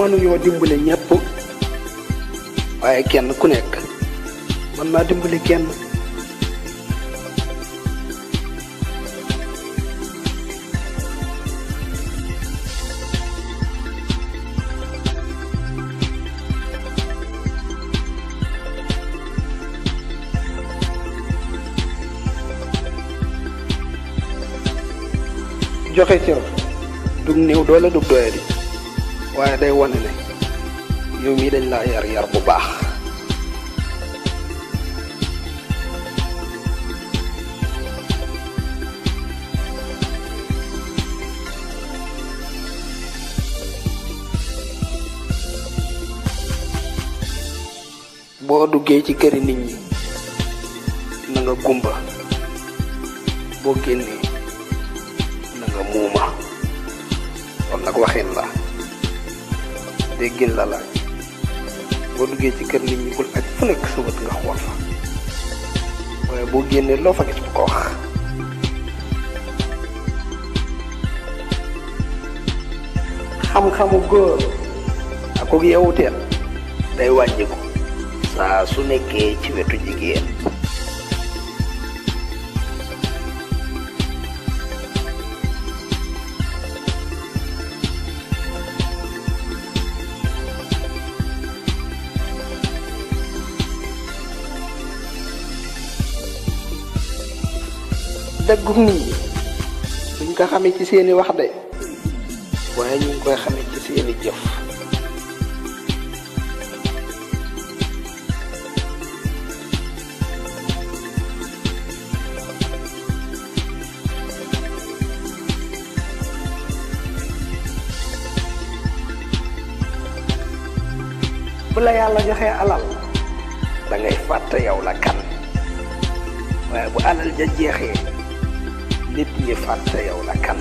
mënuñoo dimbale ñëpp waaye kenn ku nekk mën naa dimbale kenn. joxe cër dug néew doole dug doyadi waaye day wane ne yow mii dañ laa yar yar bu baax. boo duggee ci këri nit ñi na nga gumba boo génnee na nga muuma kon nag waxin la déggin la laaj. boo duggee ci kër nit ñi bul aj fu nekk sa bët nga xool fa waaye boo génnee loo fa gis bu ko wax. xam-xamu góor ak ko yeewuteel day wàññiku saa su nekkee ci wetu jigéen. dëggum nit ñi duñ ko xamee ci seeni wax de waaye ñu ngi koy xamee ci seeni jëf. bu la yàlla joxee alal da ngay fàtte yow la kan waaye bu alal ja jeexee nit ñi fàtte yow la kan.